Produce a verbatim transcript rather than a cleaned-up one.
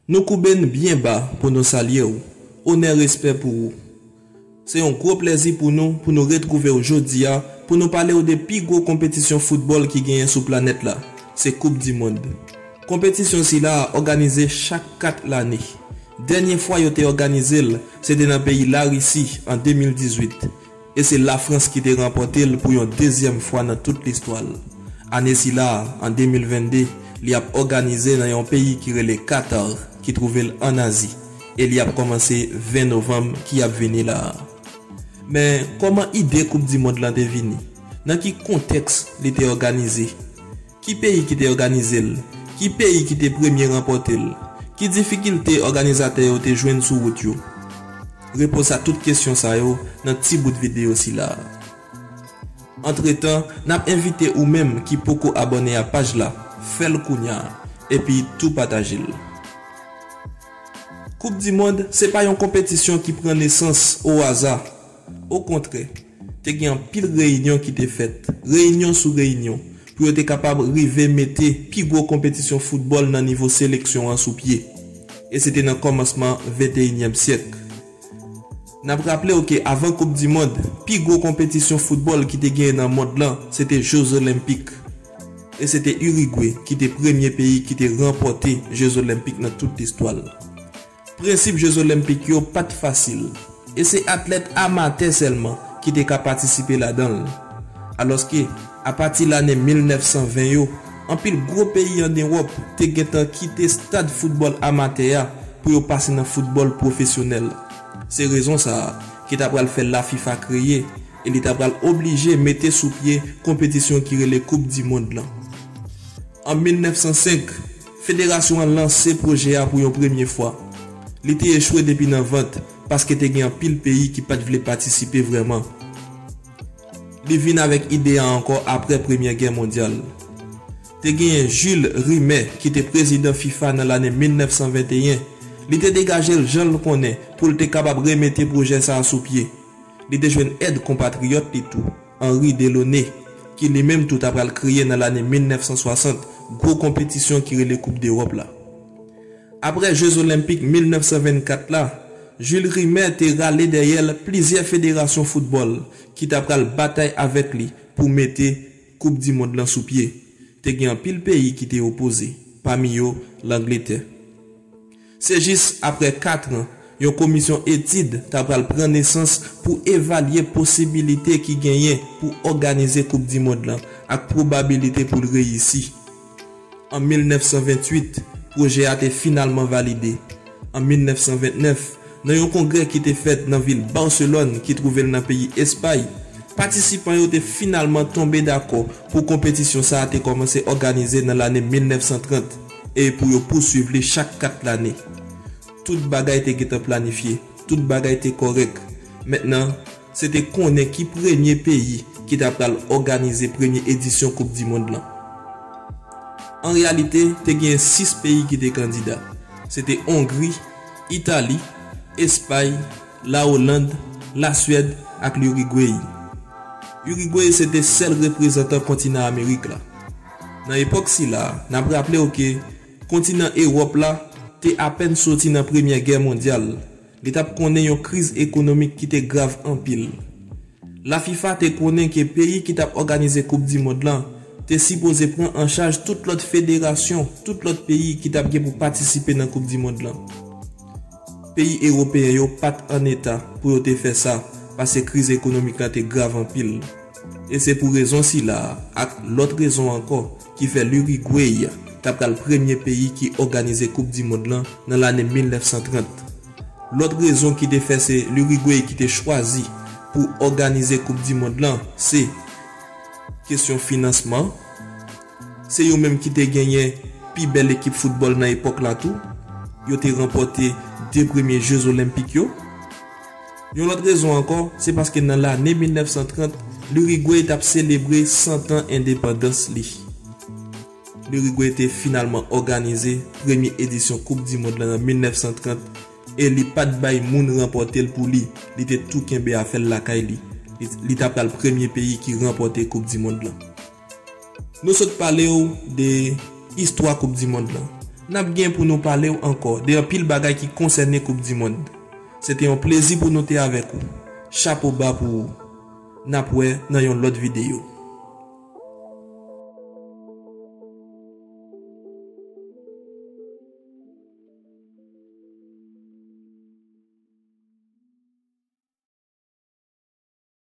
Nou koube n byen ba pou nou salye w. Onè, respè pou ou. Se yon gwo plèzi pou nou, pou nou retwouve w jodi a, pou nou pale w de pi gwo konpetisyon foutbòl ki genyen sou planèt la. Se Koup di Mond. Konpetisyon sila a òganize chak kat lane. Dènye fwa yo te òganize l, se te nan peyi Larisi an de mil dizuit. E se Lafrans ki te ranpòte l pou yon dezyèm fwa nan tout listwa l. Ane sila a, an de mil vennde, li ap òganize nan yon peyi ki rele Katar, ki twouve l ann Azi, e li ap kòmanse ven novanm ki ap vini la a. Men, kòman ide Koup di Mond lan te vini? Nan ki kontèks li te òganize? Ki peyi ki te òganize l? Ki peyi ki te premye ranpòte l? Ki difikilte òganizatè yo te jwenn sou wout yo? Repons a tout kesyon sa yo nan ti bout videyo sila a. Antretan, n ap envite ou menm ki poko abòne a paj la, fè l kounya, epi tou pataje l. Koup di Mond se pa yon konpetisyon ki pran nesans o aza. Okontrè, te gen anpil reyinyon ki te fèt, reyinyon sou reyinyon, pou yo te kapab rive mete pi gwo konpetisyon foutbòl nan nivo seleksyon an sou pye. E se te nan kòmansman venteyinyèm syèk. N ap raple w ke avan Koup di Mond, pi gwo konpetisyon foutbòl ki te genyen nan mond lan, se te Je Zolenpik. E se te Irigwe ki te premye peyi ki te ranpòte Je Zolenpik nan tout listwa l. Prensip Je Zolenpik yo pa t fasil, e se atlèt amatè sèlman ki te ka patisipe ladan l. Alòske, apati lane mil nèf san ven yo, anpil gwo peyi ann Ewòp te gentan kite stad foutbòl amatè a pou yo pase nan foutbòl pwofesyonèl. Se rezon sa a ki t apral fè La FIFA kreye, e li t apral oblije mete sou pye konpetisyon ki rele Koup di Mond lan. An mil nèf san senk, federasyon an lanse pwojè a pou yon premye fwa. Li te echwe depi nan vant, paske te gen anpil peyi ki pa t vle patisipe vrèman. Li vin avèk ide a ankò apre Premyè Gè Mondyal. Te genyen Jules Rimet, ki te prezidan FIFA nan lane mil nèf san venteyen. Li te degaje l jan l konnen pou l te kapab remete pwojè sa a sou pye. Li te jwenn èd konpatriyòt li tou, Henri Delaunay, ki li menm tou ta pral kreye nan lane mil nèf san swasant gwo konpetisyon ki rele Koup Dewòp la. Apre Je Zolenpik mil nèf san vennkat la, Jules Rimet te rale dèyè l plizyè federasyon foutbòl ki ta pral batay avèk li pou mete Koup di Mond lan sou pye. Te gen anpil peyi ki te opoze, pami yo Langletè. Se jis apre kat an, yon komisyon etid ta pral pran nesans pou evalye posibilite ki genyen pou òganize Koup di Mond lan ak pwobabilite pou l reyisi. An mil nèf san venntuit, pwojè a te finalman valide. An mil nèf san vennèf, nan yon kongrè ki te fèt nan vil Barcelone, ki twouve l nan peyi Espay, patisipan yo te finalman tonbe dakò pou konpetisyon sa a te kòmanse òganize nan lane mil nèf san trant e pou yo pouswiv li chak kat lane. Tout bagay te gentan planifye, tout bagay te kòrèk. Mentnan, se te konnen ki premye peyi ki ta pral òganize premye edisyon Koup di Mond lan. An reyalite, te gen sis peyi ki te kandida. Se te Ongri, Itali, Espay, Lawoland, Laswèd ak Lirigwey. Irigwey se te sèl reprezantan kontinan Amerik la. Nan epòk sila, n ap raple w ke kontinan Ewòp la te apèn soti nan Premyè Gè Mondyal. Li t ap konnen yon kriz ekonomik ki te grav anpil. La FIFA te konnen ke peyi ki t ap òganize Koup di Mond lan te sipoze pran an chaj tout lòt federasyon, tout lòt peyi ki t ap gen pou patisipe nan Koup di Mond lan. Peyi ewopeyen yo pa t an eta pou yo te fè sa, paske kriz ekonomik la te grav anpil. E se pou rezon sila a, ak lòt rezon ankò, ki fè Lirigwey ta pral premye peyi ki òganize Koup di Mond lan nan lane mil nèf san trant. Lòt rezon ki te fè se Lirigwey ki te chwazi pou òganize Koup di Mond lan se kesyon finansman. Se yo menm ki te genyen pi bèl ekip foutbòl nan epòk la tou. Yo te ranpòte de premye Je Zolenpik yo. Yon lòt rezon ankò, se paske nan lane mil nèf san trant, Lirigwey t ap selebre san tan endepandans li. Lirigwey te finalman òganize premye edisyon Koup di Mond lan nan mil nèf san trant e li pa t bay moun ranpòte l pou li, li te tou kenbe afè l lakay li. Li, li ta pral premye peyi ki ranpòte Koup di Mond lan. Nou sot pale w de istwa Koup di Mond lan. N ap gen pou nou pale w ankò de anpil bagay ki konsène Koup di Mond. Se te yon plezi pou nou te avèk ou. Chapo ba pou ou. N ap wè nan yon lòt videyo.